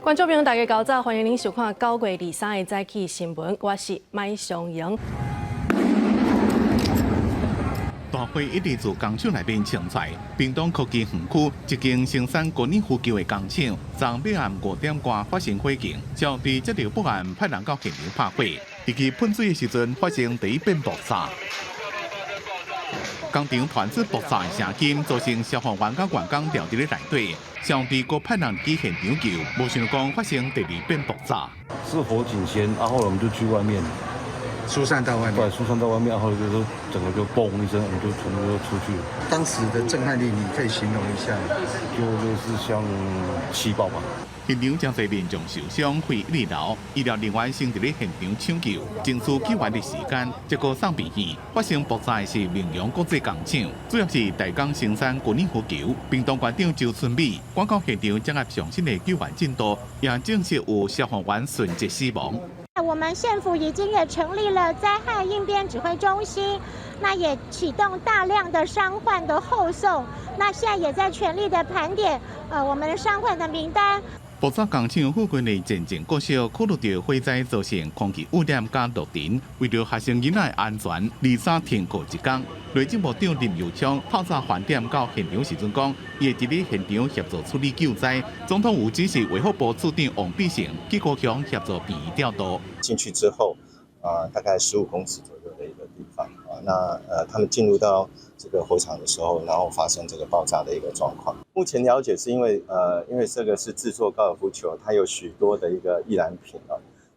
觀眾朋友，大家𠢕早，歡迎您收看9月23的早起新聞，我是麥尚瑩。大火一直自工廠內面衝出來，屏東科技園區一間生產高爾夫球的工廠，昨晚暗5點外發生火警，消防接到報案，派人到現場拍火。佇佢噴水的時陣，發生第一遍爆炸。工廠傳出爆炸的聲音，造成消防員佮員工牢佇咧內底，消防閣派人去現場救，無想講發生第二遍爆炸。是火警先，然後我們就去外面疏散到外面，對，疏散到外面，然後就說整個就嘣一聲，我們就全部都出去。當時的震撼力，你可以形容一下嗎？就類似像氣爆吧。現場誠濟民眾受傷，飛二樓，醫療人員先佇咧現場搶救，爭取救援的時間，結果送病院。發生爆炸的是明陽國際工廠，主要是代工生產高爾夫球。屏東縣長周春米趕到現場，掌握上新的救援進度，也證實有消防員殉職死亡。我們縣府已經也成立了災害應變指揮中心，那也啟動大量的傷患的後送，那現在也在全力的盤點，我們的傷患的名單。爆炸工廠附近的前鎮國小考慮著火災造成空氣污染佮落塵，為著學生囡仔的安全，23停課一工。內政部長林右昌透早飯點到現場時陣講，伊會佇咧現場協助處理救災。總統有指示衛福部次長王必成去高雄協助病院調度。進去之後，啊，大概15公尺左右的一個地方啊，那他們進入到這個火場的時候，然後發生這個爆炸的一個狀況。目前了解是因為，因為這個是製作高爾夫球，它有許多的一個易燃品啊，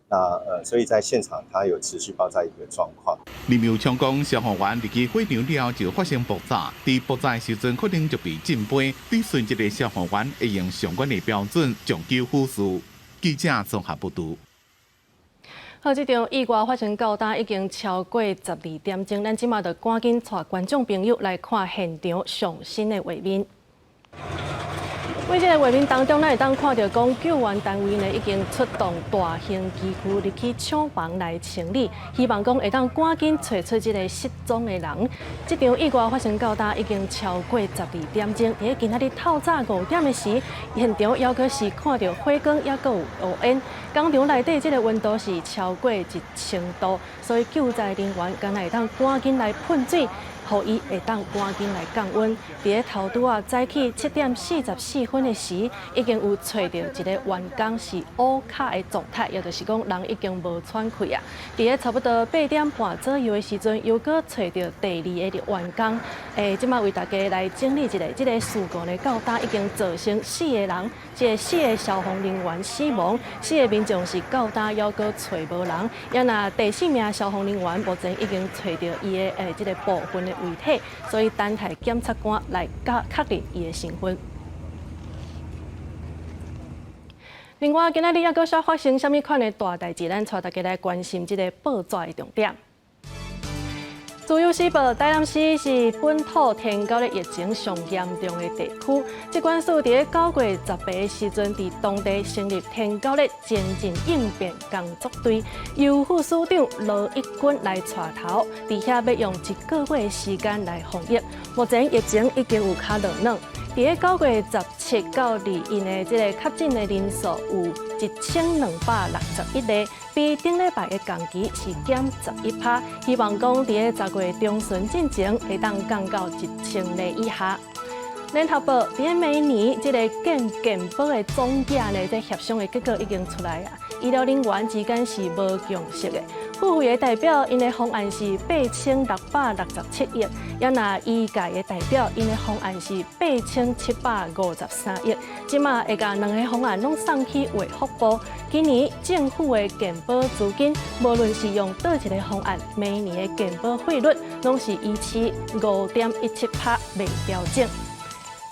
那所以在現場它有持續爆炸一個狀況。林右昌講，消防員入去火場了後就發生爆炸，佇爆炸的時陣可能就被浸飛，對殉職的消防員會用上懸的標準上救撫恤。記者綜合報導。好，這場意外發生到今已經超過12點鐘，咱這馬就趕緊帶觀眾朋友來看現場上新的畫面。佇這個畫面當中，咱會當看著講救援單位呢已經出動大型機具入去廠房來清理，希望講會當趕緊揣出這個失蹤的人。這場意外發生到今已經超過12點鐘，佇今仔日透早5點的時，現場猶閣是看著火光，猶閣有烏煙。工廠內底這個溫度是超過1000度，所以救災人員敢若會當趕緊來噴水，予伊會當趕緊來降溫。佇咧頭拄仔早起7點44分的時，已經有揣著一个員工是烏跤的狀態，也就是講人已經無喘氣啊。佇咧差不多8點半左右的時陣，又閣揣著第二个員工。這馬為大家來整理一下，這个事故呢，到今已經造成四個人，這个四个消防人員死亡，四个民眾是到今猶閣揣無人。也若第四名消防人員目前已經揣著伊的這个部分的遺體，所以等待檢察官來確認伊的身份。另外，今仔日猶閣煞發生啥物款的大代誌？咱帶大家來關心這个報紙的重點。自由時報，台南市是本土天狗咧疫情上嚴重的地區。疾管署佇咧9月18的時陣，佇當地成立天狗咧前進應變工作隊，由副署長羅一鈞來帶頭，佇遐欲用一個月的時間來防疫。目前疫情已經有較落軟。佇咧9月17到21的這个確診的人數有1261例，比頂禮拜的同期是減11%。希望講佇咧10月中旬進前會當降到1000例以下。聯合報佇咧明年這个健保的總額呢，這協商的結果已經出來啊，醫療人員之間是無共識的。付費的代表𪜶的方案是8667億，也若醫界的代表𪜶的方案是8753億。這馬會共兩个方案攏送去衛福部。今年政府的健保資金，無論是用佗一个方案，每年的健保費率攏是維持5.17%袂調整。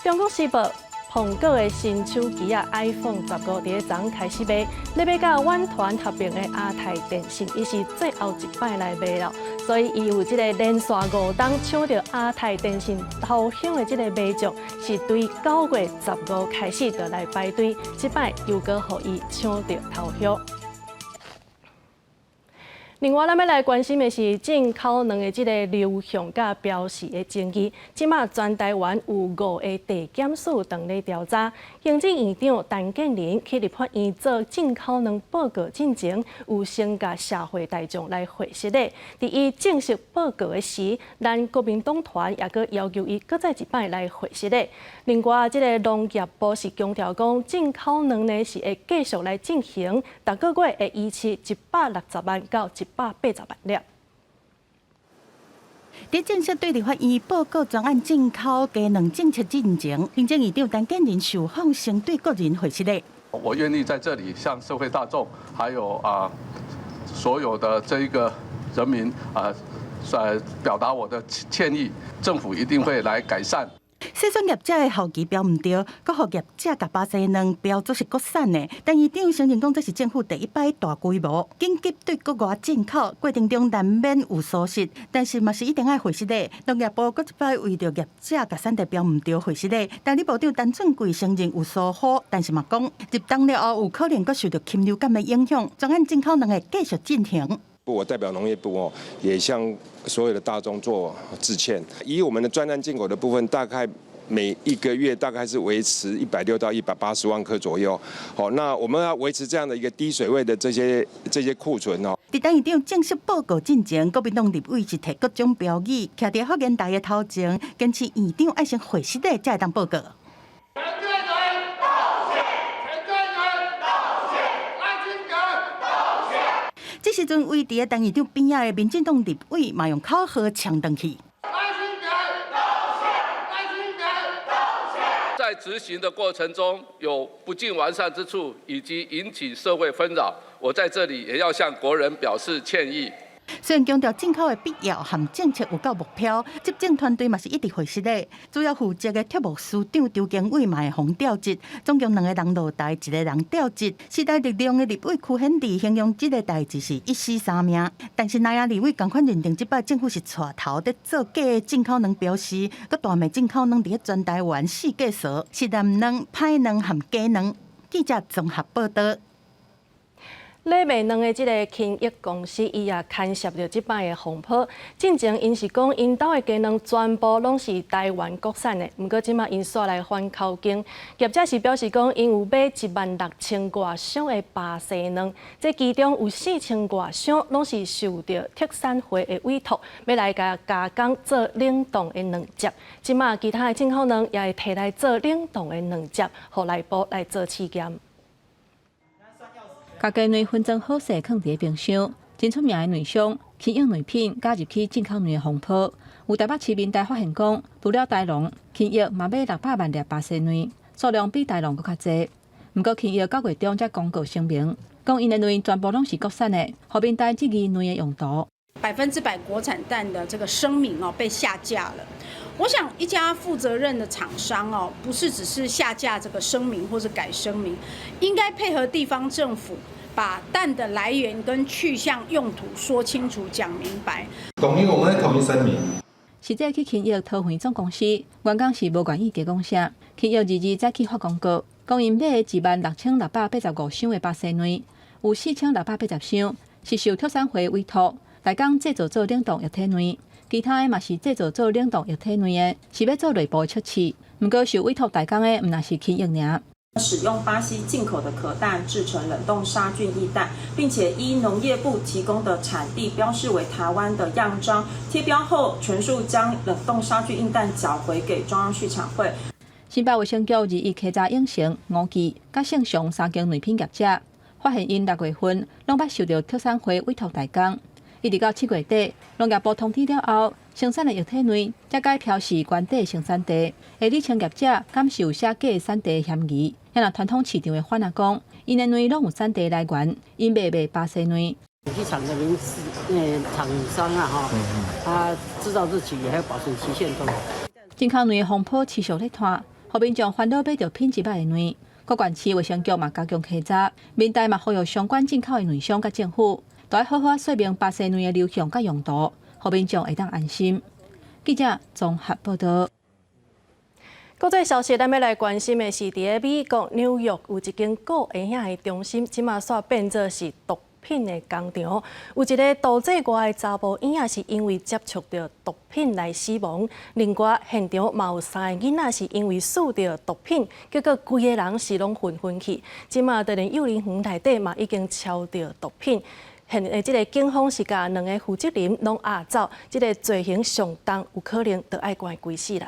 中國時報，蘋果的新手機仔 iPhone 15佇咧昨開始賣，咧欲佮遠傳合併的亞太電信，伊是最後一擺來賣囉，所以伊有這个連續5冬搶著亞太電信頭香的這个賣將，是對9月15開始就來排隊，這擺又閣予伊搶著頭香。另外，咱欲來關心的是進口卵的這个流向佮標示的爭議。這馬全台灣有五个地檢署當咧調查。行政院長陳建仁去立法院做進口卵報告進前，有先共社會大眾來會釋的。佇伊正式報告的時，咱國民黨團也閣要求伊閣再一擺來會釋的。另外，這个農業部是強調講，進口卵呢是會繼續來進行，逐个月會維持160萬到180萬粒。佇正式對立法院報告專案進口雞卵政策進前，行政院長陳建仁受訪先對國人回釋的。我願意在這裡向社會大眾，還有所有的這一個人民啊，來表達我的歉意，政府一定會來改善。細選業者的號誌標毋對，閣予業者共巴西卵標做是國產的。但院長承認講，這是政府第一擺大規模緊急對國外進口過程中難免有疏失，但是嘛是一定愛回釋的。農業部閣一擺為著業者共產地標毋對回釋的，但代理部長陳俊貴承認有疏忽，但是嘛講入冬了後有可能閣受著禽流感的影響，專案進口卵會繼續進行。我代表農業部哦，也向所有的大眾做致歉。以我們的專案進口的部分，大概每一個月大概是維持160到180萬顆左右。好，那我們要維持這樣的一個低水位的這些庫存哦。佇陳院長正式報告進前，國民黨立委是提各種標語，徛佇發言台的頭前，堅持院長愛先回釋的，才會當報告。陳建仁道歉，陳建仁道歉，賴清德道歉。這時陣，圍佇陳院長邊仔的民進黨立委嘛用口號嗆轉去。賴清德道歉，賴清德道歉。在執行的過程中有不盡完善之處，以及引起社會紛擾，我在這裡也要向國人表示歉意。雖然強調進口的必要和政策有夠目標，執政團隊嘛是一直回釋的。主要負責的畜牧司長周經緯嘛會予調職，總共兩个人落台，一个人調職。時代力量的立委柯顯智形容這个代誌是一屍三命，但是南亞立委仝款認定這擺政府是帶頭佇做假的進口卵標示，閣大賣進口卵佇咧全台灣四界趖，是藍卵、歹卵和假卵。記者綜合報導。咧賣卵的這个勤益公司，伊也牽涉著這擺的風波。進前𪜶是講，𪜶兜的雞卵全部攏是台灣國產的，毋過這馬𪜶煞來反口供。業者是表示講，𪜶有買1萬6千外箱的巴西卵，這其中有4千外箱攏是受著特產會的委託，欲來共加工做冷凍的卵汁。這馬其他的進口卵也會提來做冷凍的卵汁，予內部來做試驗。共雞卵分裝好勢，囥佇冰箱。真出名的卵商勤益卵品加入去進口卵的風波。有台北市民代發現講，除了大農，勤益嘛買600萬粒巴西卵，數量比大農閣較濟。毋過勤益9月中才公告聲明，講𪜶的卵全部攏是國產的，予民代質疑卵的用途。 100%國產蛋的這個聲明哦被下架了。我想一家負責任的廠商哦，不是只是下架這個聲明或者改聲明，應該配合地方政府，把蛋的來源跟去向、用途說清楚、講明白。統一，我們統一聲明。實際去勤益桃園總公司，員工是無願意加講啥。勤益2日才去發公告，講𪜶買的16,685箱的巴西卵，有4,680箱是受畜產會委託代工製造做冷凍液體卵，其他的嘛是製造做冷凍液體卵的，是欲做內部測試。毋過受委託代工的，毋但是勤益爾。使用巴西進口的殼蛋製成冷凍殺菌液蛋，並且依農業部提供的產地標示為台灣的樣章，貼標後全數將冷凍殺菌液蛋繳回給中央畜產會。新北衛生局21稽查永成、吳記、佮盛祥三間卵品業者，發現𪜶6月份攏捌受著畜產會委託代工，一直到7月底，農業部通知了後，生產的液體卵才改標示原底生產地，會理清業者敢是有寫假產地的嫌疑。遐若傳統市場的販仔講，𪜶的卵攏有產地來源，𪜶袂賣巴西卵。去廠的名字，廠商啊，哈，他製造日期還有保存期限都。進口卵的風波持續咧拖，予民眾煩惱買著品質䆀的卵。各縣市衛生局嘛加強稽查，民代嘛呼籲相關進口的卵商佮政府，都愛好好說明巴西卵的流向佮用途，予民眾會當安心。記者綜合報導。國際消息，咱欲來關心的是，佇咧美國紐約有一間顧嬰仔的中心，這馬煞變做是毒品的工廠，有一个肚子外的查埔嬰仔是因為接觸著毒品來死亡。另外，現場嘛有三個囡仔是因為吸著毒品，結果規个人是攏昏昏去。這馬就連幼兒園內底嘛已經超著毒品。現誒，這个警方是共兩個負責人攏押走，這个罪行上重，有可能著愛關規世人。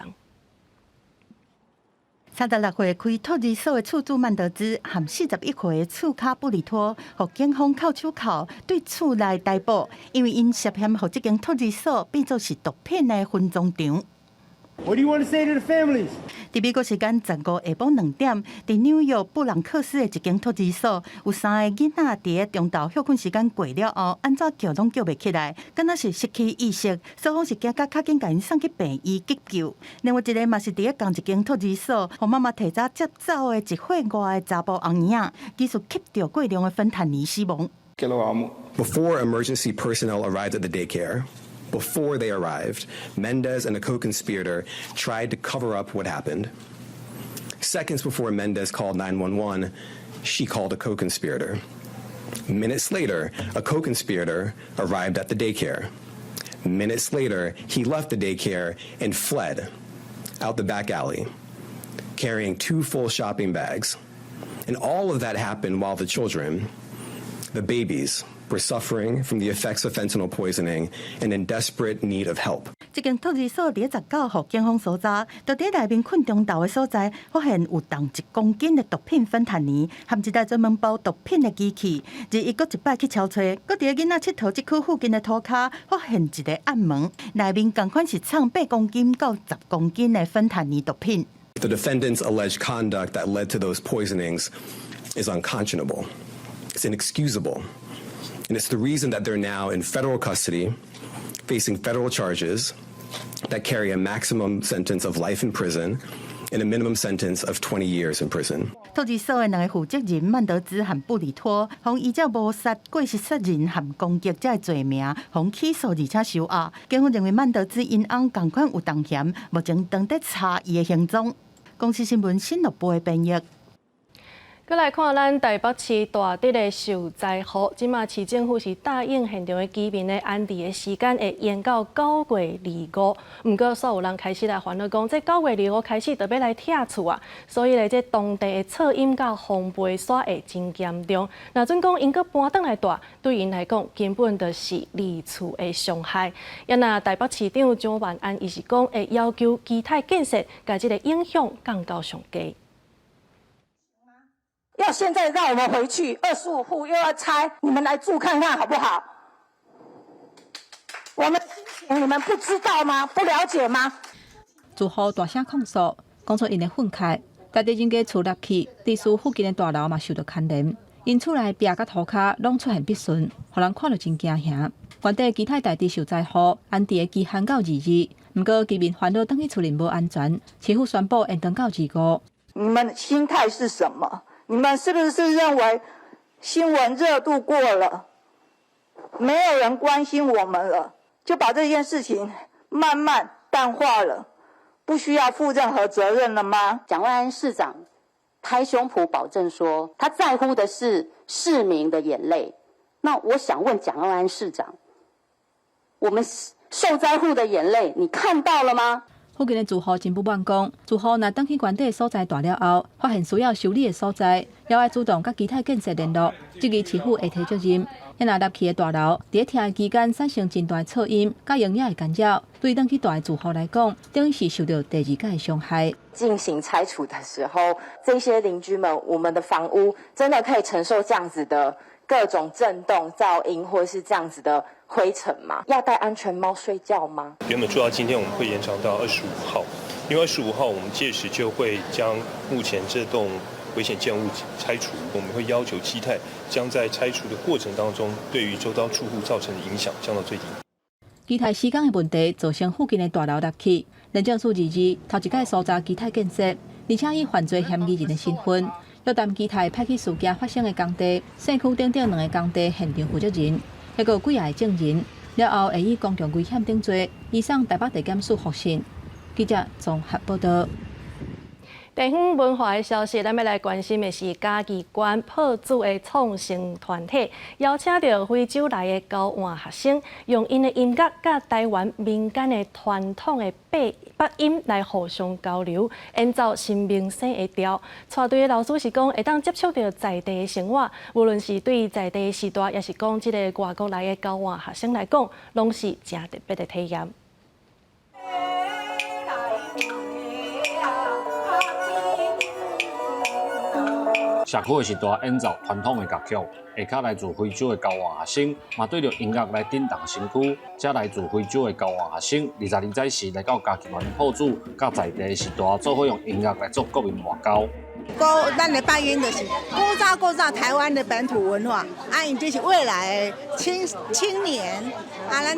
36歲開托兒所的厝主曼德茲，和41歲的厝跤布里托，予警方銬手銬對厝內逮捕，因為𪜶涉嫌予這間托兒所變做是毒品的分贓場。 What do you want to say to the families？佇美國時間15下晡2點，佇紐約布朗克斯的一間托兒所，有三个囡仔佇咧中晝歇睏時間過了後，按怎叫攏叫袂起來，敢若是失去意識，所以是驚甲較緊共𪜶送去病院急救。另外一个嘛是佇咧仝一間托兒所，予媽媽提早接走的1歲外的查埔紅嬰仔，疑似吸著過量的芬坦尼死亡。 Before emergency personnel arrived at the daycare, before they arrived, Mendez and a co-conspirator tried to cover up what happened. Seconds before Mendez called 911, she called a co-conspirator. Minutes later, a co-conspirator arrived at the daycare. Minutes later, he left the daycare and fled out the back alley, carrying two full shopping bags. And all of that happened while the children, the babies, were suffering from the effects of fentanyl poisoning and in desperate need of help. 這間托兒所佇19號警方搜查，就佇內面睏中晝的所在，發現有重1公斤的毒品芬坦尼，和一台專門包毒品的機器。21閣一擺去搜查，閣佇囡仔𨑨迌這區附近的塗跤，發現一个暗門，內面仝款是藏8公斤到10公斤的芬坦尼毒品。 The defendant's alleged conduct that led to those poisonings is unconscionable. It's inexcusable. And it's the reason that they're now in federal custody, facing federal charges that carry a maximum sentence of life in prison and a minimum sentence of 20 years in prison. 托兒所的兩个負責人曼德茲和布里托，予依照謀殺、過失殺人和攻擊這个罪名，予起訴而且收押。警方認為曼德茲𪜶翁仝款有動嫌，目前正佇查伊的行蹤。公視新聞新樂部的編譯。閣來看咱台北市大直的受災戶，這馬市政府是答應現場的居民的安置的時間會延到9月25。毋過所有人開始來煩惱講，這9月25開始就欲來拆厝啊，所以咧，這當地的噪音佮風飛沙會真嚴重。若準講𪜶閣搬轉來蹛，對𪜶來講根本就是二次的傷害。啊若台北市長蔣萬安伊是講會要求基泰建設，共這个影響降到上低。要現在讓我們回去，25戶又要拆，你們來住看看好不好？我們心情你們不知道嗎？不了解嗎？住戶大聲控訴，講出𪜶的憤慨。大地震家厝立起，地區附近的大樓嘛受著牽連，𪜶厝內壁佮塗跤攏出現篦痕，予人看著真驚嚇。原底基泰大直受災戶安置的期限到22，毋過居民煩惱轉去厝裡無安全，市府宣布延長到25。你們心態是什麼？你們是不是認為新聞熱度過了，沒有人關心我們了，就把這件事情慢慢淡化了，不需要負任何責任了嗎？蔣萬安市長拍胸脯保證說，他在乎的是市民的眼淚。那我想問蔣萬安市長，我們受災戶的眼淚，你看到了嗎？附近的住戶真不滿，講住戶若轉去原底所在蹛了後，發現需要修理的所在，猶愛主動佮基泰建設聯絡，質疑市府會提責任。若立起的大樓，佇咧拆的期間產生真大噪音、佮營養的干擾，對轉去蹛的住戶來講，等於是受著第二擺的傷害。進行拆除的時候，這些鄰居們，我們的房屋真的可以承受這樣子的各種震動、噪音，或是這樣子的灰塵嗎？要戴安全帽睡覺嗎？原本做到今天，我們會延長到25號，因為25號我們屆時就會將目前這棟危險建物拆除。我們會要求基泰將在拆除的過程當中，對於周遭住戶造成的影響降到最低。基泰施工的問題造成附近的大樓立起，廉政署22頭一擺搜查基泰建設，而且以犯罪嫌疑人的身份，約談基泰歹去事件發生的工地、社區等等兩个工地現場負責人，抑閣有幾个證人，了後會以公共危險等罪，移送台北地檢署複審。記者綜合報道。地方文化的消息，咱欲來關心的是嘉義縣朴子的創新團體，邀請著非洲來的交換學生，用𪜶的音樂佮台灣民間的傳統的八音來互相交流，演奏新民生的調。帶隊的老師是講，會當接觸著在地的生活，無論是對在地的序大，抑是講這个外國來的交換學生來講，攏是誠特別的體驗。社區的時代演奏傳統的樂曲，下跤來自非洲的交換學生，嘛對著音樂來震動身軀。這來自非洲的交換學生，22早時來到嘉義縣朴子，佮在地的序大做伙用音樂來做國民外交。古咱的八音就是古早古早台灣的本土文化，啊，𪜶這是未來的青年，啊，咱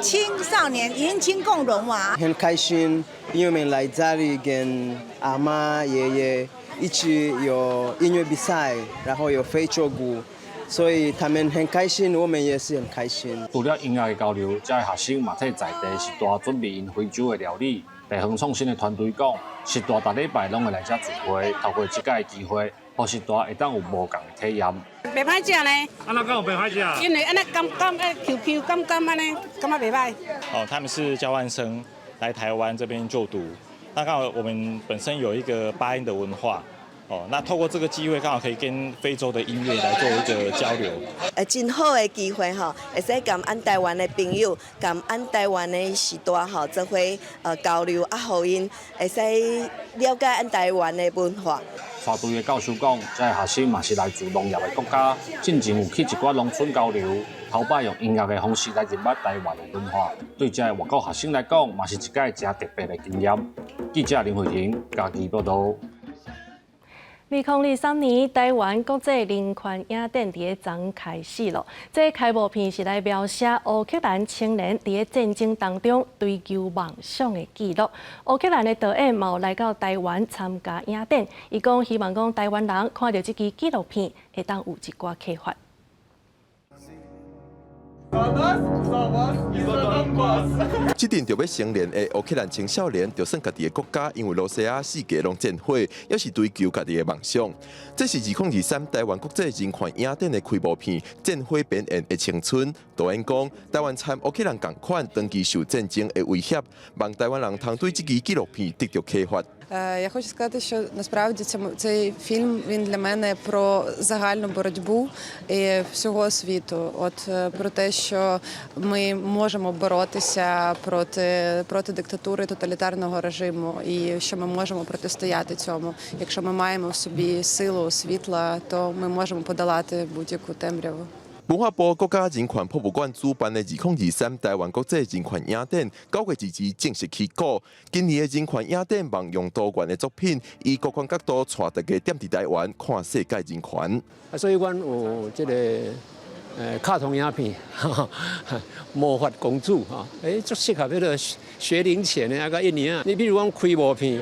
青少年年輕共融嘛。很開心，因為我們來這裡跟阿嬤、爺爺一起有音樂比賽，然後有非洲鼓，所以他們很開心，我們也是很開心。除了音樂的交流，這个學生嘛替在地序大準備𪜶非洲的料理。地方創新的團隊講，序大逐禮拜攏會來遮聚會，透過這個機會，予序大會當有無仝的體驗。袂歹食呢。按怎講袂歹食？因為按呢甘甘 Q Q 甘甘按呢，感覺袂歹。哦，他們是交換生來台灣這邊就讀，那剛好我們本身有一個八音的文化。哦，那透過這個機會，剛好可以跟非洲的音樂來做一個交流。真好的機會吼，會使佮俺台灣的朋友，佮俺台灣的序大吼做伙交流，啊，予𪜶會使了解俺台灣的文化。帶隊的教授講，這个學生嘛是來自農業的國家，進前有去一寡農村交流，頭擺用音樂的方式來認捌台灣的文化，對這个外國學生來講，嘛是一擺誠特別的經驗。記者林慧婷嘉義報導。2023年台灣國際人權影展佇咧昨開始咯。這開幕片是來描寫烏克蘭青年佇咧戰爭當中追求夢想的記錄。烏克蘭的導演嘛有來到台灣參加影展，伊講希望講台灣人看著這支紀錄片，會當有一寡啟發。這陣著欲成年的烏克蘭青少年，就算家己的國家因為羅西亞四界攏戰火，猶是追求家己的夢想。這是2023台灣國際人權影展的開幕片《戰火邊緣的青春》。導演講，台灣參烏克蘭仝款，長期受戰爭的威脅，望台灣人通對這支紀錄片得著啟發。 Я хочу сказати, що насправді цей фільм він для мене про загальну боротьбу всього світу. От про те, що ми можемо боротися проти диктатури тоталітарного режиму, і що ми можемо протистояти цьому. Якщо ми маємо в собі силу світла, то ми можемо подолати будь-яку темряву. 文化部國家人權博物館主辦的2023台灣國際人權影展，9月22正式起鼓。今年的人權影展望用多元的作品，以各款角度帶大家踮佇台灣看世界人權。啊，所以阮有這個卡通影片，魔法公主吼，足適合彼個學齡前的啊佮嬰兒啊。你比如講開幕片，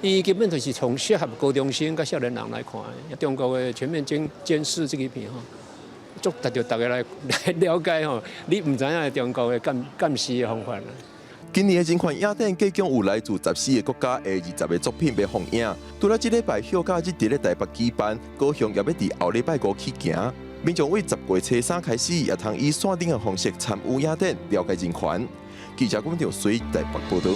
伊根本就是從適合高中生佮少年人來看的。中國的全面監視這个片吼。足值著大家來了解吼，你毋知影中國的監視的方法啦。今年的人權影展，計共有來自14个國家的20个作品欲放映。除了這禮拜休假日佇咧台北舉辦，高雄也欲佇後禮拜五起行。民眾對10月初3開始，也通以線頂的方式參與影展，了解人權。記者郭文水台北報導。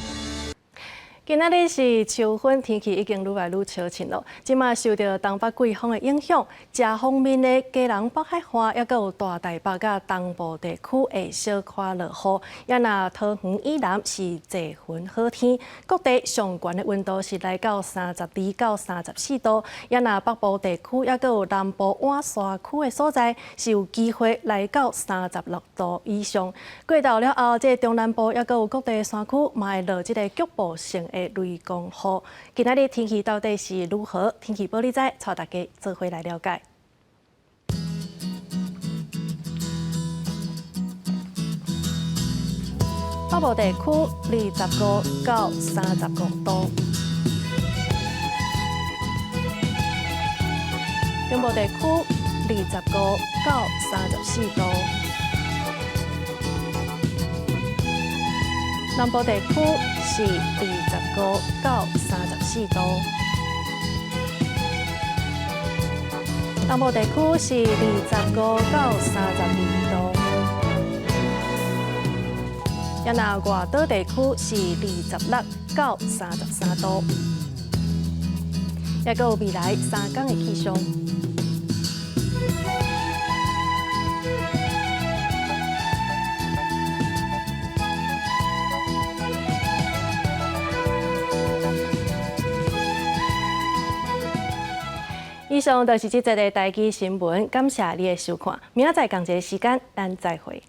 今仔日是秋分，天氣已經愈來愈清晴咯。這馬受著東北季風的影響，遮方面的基隆北海岸，猶閣有大台北佮東部地區會小可落雨。也若桃園以南是濟雲好天，各地上懸的溫度是來到32到34度。也若北部地區，猶閣有南部倚山區的所在，是有機會來到36度以上。過晝了後，這中南部猶閣有各地山區嘛會落這个局部性的雷公雨。今仔日天氣到底是如何？天氣報你知，帶大家做伙來了解。北部地區25到35度，中部地區25到34度，南部地區是25到34度。東部地區是25到32度。啊若外島地區是26到33度。猶閣有未來3工的氣象。以上就是這節的台語新聞，感謝你的收看。明仔載仝一个時間，咱再會。